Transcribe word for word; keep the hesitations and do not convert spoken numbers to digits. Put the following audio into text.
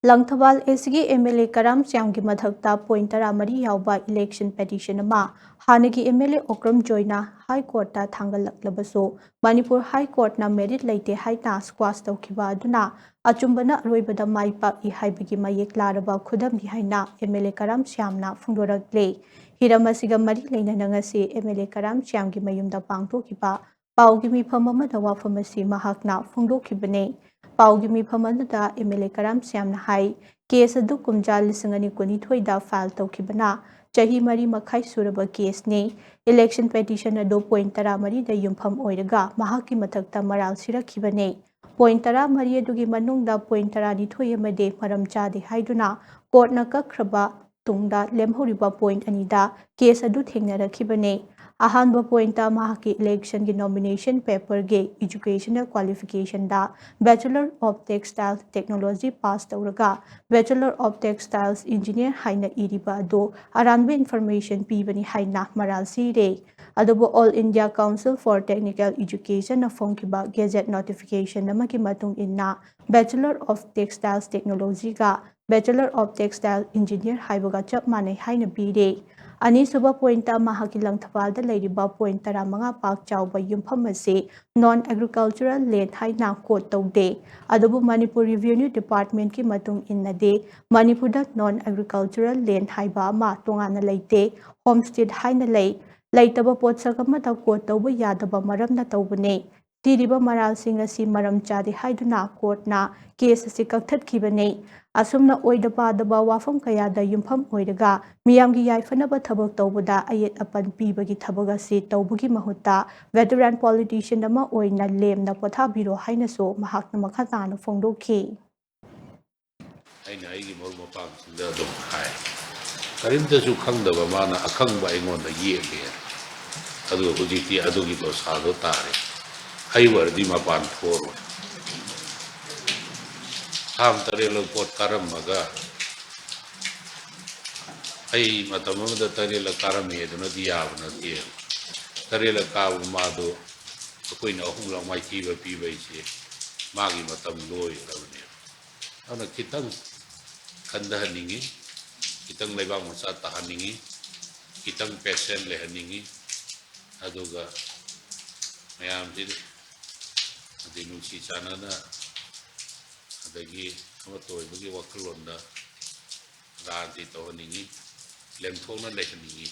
ꯂꯪꯊꯕꯥꯜ ꯑꯦꯁꯤꯒꯤ M L A Karam ꯁ꯭ꯌꯥꯝꯒꯤ ꯃꯊꯛꯇ ꯄꯣꯏꯟ ꯇꯔꯥꯃꯔꯤ ꯌꯥꯎꯕ ꯏꯂꯦꯛꯁꯟ ꯄꯦꯇꯤꯁꯟ ꯑꯃ ꯍꯥꯟꯅꯒꯤ ꯑꯦꯝ ꯑꯦꯜ ꯑꯦ ꯑꯣꯀ꯭ꯔꯝ ꯖꯣꯏꯅ ꯍꯥꯏ ꯀꯣꯔꯠꯇ ꯊꯥꯡꯒꯠꯂꯛꯂꯕꯁꯨ, ꯃꯅꯤꯄꯨꯔ ꯍꯥꯏ ꯀꯣꯔꯠꯅ ꯃꯦꯔꯤꯠ ꯂꯩꯇꯦ ꯍꯥꯏꯅ ꯁ꯭ꯀ꯭ꯋꯥꯁ ꯇꯧꯈꯤꯕ ꯑꯗꯨꯅ ꯑꯆꯨꯝꯕꯅ ꯑꯔꯣꯏꯕꯗ ꯃꯥꯏ ꯄꯥꯛꯏ ꯍꯥꯏꯕꯒꯤ ꯃꯌꯦꯛ ꯂꯥꯔꯕ ꯈꯨꯗꯝꯅꯤ ꯍꯥꯏꯅ ꯑꯦꯝ ꯑꯦꯜ ꯑꯦ ꯀꯔꯥꯝ ꯁ꯭ꯌꯥꯝꯅ ꯐꯣꯡꯗꯣꯔꯛꯂꯦ꯫ ꯍꯤꯔꯝ ꯑꯁꯤꯒ ꯃꯔꯤ ꯂꯩꯅꯅ ꯉꯁꯤ ꯑꯦꯝ ꯑꯦꯜ ꯑꯦ ꯀꯔꯥꯝ ꯁ꯭ꯌꯥꯝꯒꯤ ꯃꯌꯨꯝꯗ ꯄꯥꯡꯊꯣꯛꯈꯤꯕ ꯄꯥꯎꯒꯤ ꯃꯤꯐꯝ ꯑꯃꯗ ꯋꯥꯐꯝ ꯑꯁꯤ ꯃꯍꯥꯛꯅ ꯐꯣꯡꯗꯣꯛꯈꯤꯕꯅꯤ꯫ ꯄꯥꯎꯒꯤ ꯃꯤꯐꯝ ꯑꯗꯨꯗ ꯑꯦꯝ ꯑꯦꯜ ꯑꯦ ꯀꯔꯥꯝ ꯁ꯭ꯌꯥꯝꯅ ꯍꯥꯏ, ꯀꯦꯁ ꯑꯗꯨ ꯀꯨꯝꯖꯥ ꯂꯤꯁꯤꯡ ꯑꯅꯤ ꯀꯨꯟꯅꯤꯊꯣꯏꯗ ꯐꯥꯏꯜ ꯇꯧꯈꯤꯕꯅ ꯆꯍꯤ ꯃꯔꯤ ꯃꯈꯥꯏ ꯁꯨꯔꯕ ꯀꯦꯁꯅꯤ꯫ ꯏꯂꯦꯛꯁꯟ ꯄꯦꯇꯤꯁꯟ ꯑꯗꯨ ꯄꯣꯏꯟ ꯇꯔꯥꯃꯔꯤꯗ ꯌꯨꯝꯐꯝ ꯑꯣꯏꯔꯒ ꯃꯍꯥꯛꯀꯤ ꯃꯊꯛꯇ ꯃꯔꯥꯜ ꯁꯤꯔꯛꯈꯤꯕꯅꯤ꯫ ꯄꯣꯏꯟ ꯇꯔꯥꯃꯔꯤ ꯑꯗꯨꯒꯤ ꯃꯅꯨꯡꯗ ꯄꯣꯏꯟ ꯇꯔꯥꯅꯤꯊꯣꯏ ꯑꯃꯗꯤ ꯃꯔꯝ ꯆꯥꯗꯦ ꯍꯥꯏꯗꯨꯅ ꯀꯣꯔꯠꯅ ꯀꯛꯈ꯭ꯔꯕ ꯇꯨꯡꯗ ꯂꯦꯝꯍꯧꯔꯤꯕ ꯄꯣꯏꯟ ꯑꯅꯤꯗ ꯀꯦꯁ ꯑꯗꯨ ꯊꯦꯡꯅꯔꯛꯈꯤꯕꯅꯤ꯫ ꯑꯍꯥꯟꯕ ꯄꯣꯏꯟꯇ ꯃꯍꯥꯛꯀꯤ ꯏꯂꯦꯛꯁꯟꯒꯤ ꯅꯣꯃꯤꯅꯦꯁꯟ ꯄꯦꯄꯔꯒꯤ ꯏꯖꯨꯀꯦꯁꯅꯦꯜ ꯀ꯭ꯋꯥꯂꯤꯐꯤꯀꯦꯁꯟꯗ Bachelor of Textile Technology pass ꯇꯧꯔꯒ Bachelor of Textiles Engineer ꯍꯥꯏꯅ ꯏꯔꯤꯕ ꯑꯗꯨ ꯑꯔꯥꯟꯕ ꯏꯟꯐꯣꯔꯃꯦꯁꯟ ꯄꯤꯕꯅꯤ ꯍꯥꯏꯅ ꯃꯔꯥꯜ ꯁꯤꯔꯦ꯫ ꯑꯗꯨꯕꯨ All India Council for Technical Educationꯅ ꯐꯣꯡꯈꯤꯕ ꯒꯦꯖꯦꯠ ꯅꯣꯇꯤꯐꯤꯀꯦꯁꯟ ꯑꯃꯒꯤ ꯃꯇꯨꯡ ꯏꯟꯅ Bachelor of Textiles Technologyꯒ Bachelor of Textile Engineer ꯍꯥꯏꯕꯒ ꯆꯞ ꯃꯥꯟꯅꯩ ꯍꯥꯏꯅ ꯄꯤꯔꯦ꯫ ꯑꯅꯤꯁꯨꯕ ꯄꯣꯏꯟꯇ ꯃꯍꯥꯛꯀꯤ ꯂꯪꯊꯕꯥꯜꯗ ꯂꯩꯔꯤꯕ ꯄꯣꯏꯟ ꯇꯔꯥꯃꯉꯥ ꯄꯥꯛ ꯆꯥꯎꯕ ꯌꯨꯝꯐꯝ ꯑꯁꯤ non agricultural land ꯍꯥꯏꯅ ꯀꯣꯠ ꯇꯧꯗꯦ꯫ ꯑꯗꯨꯕꯨ ꯃꯅꯤꯄꯨꯔ ꯔꯤꯚꯤꯅ꯭ꯌꯨ ꯗꯤꯄꯥꯔꯠꯃꯦꯟꯠꯀꯤ ꯃꯇꯨꯡ ꯏꯟꯅꯗꯤ ꯃꯅꯤꯄꯨꯔꯗ non agricultural land ꯍꯥꯏꯕ ꯑꯃ ꯇꯣꯉꯥꯟꯅ ꯂꯩꯇꯦ꯫ ꯍꯣꯝꯁ꯭ꯇꯦꯗ ꯍꯥꯏꯅ ꯂꯩ꯫ ꯂꯩꯇꯕ ꯄꯣꯠꯁꯛ ꯑꯃꯗ ꯀꯣꯠ ꯇꯧꯕ ꯌꯥꯗꯕ ꯃꯔꯝꯅ ꯇꯧꯕꯅꯦ꯫ ꯁꯤꯔꯤꯕ ꯃꯔꯥꯜꯁꯤꯡ ꯑꯁꯤ ꯃꯔꯝ ꯆꯥꯗꯦ ꯍꯥꯏꯗꯨꯅ ꯀꯣꯔꯠꯅ ꯀꯦꯁ ꯑꯁꯤ ꯀꯛꯊꯠꯈꯤꯕꯅꯤ꯫ ꯑꯁꯨꯝꯅ ꯑꯣꯏꯗ ꯄꯥꯗꯕ ꯋꯥꯐꯝ ꯀꯌꯥꯗ ꯌꯨꯝꯐꯝ ꯑꯣꯏꯔꯒ ꯃꯤꯌꯥꯝꯒꯤ ꯌꯥꯏꯐꯅꯕ ꯊꯕꯛ ꯇꯧꯕꯗ ꯑꯌꯦꯠ ꯑꯄꯟ ꯄꯤꯕꯒꯤ ꯊꯕꯛ ꯑꯁꯤ ꯇꯧꯕꯒꯤ ꯃꯍꯨꯠꯇ veteran politician ꯑꯃ ꯑꯣꯏꯅ ꯂꯦꯝꯅ ꯄꯣꯊꯥꯕꯤꯔꯣ ꯍꯥꯏꯅꯁꯨ ꯃꯍꯥꯛꯅ ꯃꯈꯥ ꯇꯥꯅ ꯐꯣꯡꯗꯣꯛꯈꯤ꯫ ꯑꯩꯅ ꯑꯩꯒꯤ ꯃꯔꯨꯞ ꯃꯄꯥꯡꯁꯤꯡꯗ ꯑꯗꯨꯝ ꯍꯥꯏ, ꯀꯔꯤꯝꯇꯁꯨ ꯈꯪꯗꯕ ꯃꯥꯅ ꯑꯈꯪꯕ ꯑꯩꯉꯣꯟꯗ ꯌꯦꯛꯂꯦ꯫ ꯑꯗꯨ ꯍꯧꯖꯤꯛꯇꯤ ꯑꯗꯨꯒꯤ ꯗꯣꯁꯥꯗꯣ ꯇꯥꯔꯦ꯫ ꯑꯩ ꯑꯣꯏꯔꯗꯤ ꯃꯄꯥꯟ ꯊꯣꯛꯑꯔꯣꯏ꯫ ꯊꯥꯡ ꯇꯔꯦꯠꯂꯛ ꯄꯣꯠ ꯀꯥꯔꯝꯃꯒ, ꯑꯩ ꯃꯇꯝ ꯑꯃꯗ ꯇꯔꯦꯠꯂꯛ ꯀꯥꯔꯝꯃꯤ ꯑꯗꯨꯅꯗꯤ ꯌꯥꯕ ꯅꯠꯇꯦ꯫ ꯇꯔꯦꯠꯂꯛ ꯀꯥꯕ ꯃꯥꯗꯣ ꯑꯩꯈꯣꯏꯅ ꯑꯍꯨꯝꯂꯛ ꯃꯥꯏꯊꯤꯕ ꯄꯤꯕ ꯍꯥꯏꯁꯦ ꯃꯥꯒꯤ ꯃꯇꯝ ꯂꯣꯏꯈ꯭ꯔꯕꯅꯦꯕ꯫ ꯑꯗꯨꯅ ꯈꯤꯇꯪ ꯈꯟꯊꯍꯟꯅꯤꯡꯉꯤ, ꯈꯤꯇꯪ ꯂꯩꯕꯥꯛ ꯃꯆꯥ ꯇꯥꯍꯟꯅꯤꯡꯉꯤ, ꯈꯤꯇꯪ ꯄꯦꯁꯦꯟ ꯂꯩꯍꯟꯅꯤꯡꯉꯤ꯫ ꯑꯗꯨꯒ ꯃꯌꯥꯝꯁꯤ ꯑꯗꯩ ꯅꯨꯡꯁꯤ ꯆꯥꯟꯅꯅ ꯑꯗꯒꯤ ꯑꯃꯠꯇ ꯑꯣꯏꯕꯒꯤ ꯋꯥꯈꯜꯂꯣꯟꯗ ꯔꯥꯖꯅꯤꯇꯤ ꯇꯧꯍꯟꯅꯤꯡꯉꯤ, ꯂꯦꯝꯊꯣꯛꯅ ꯂꯩꯍꯟꯅꯤꯡꯉꯤ꯫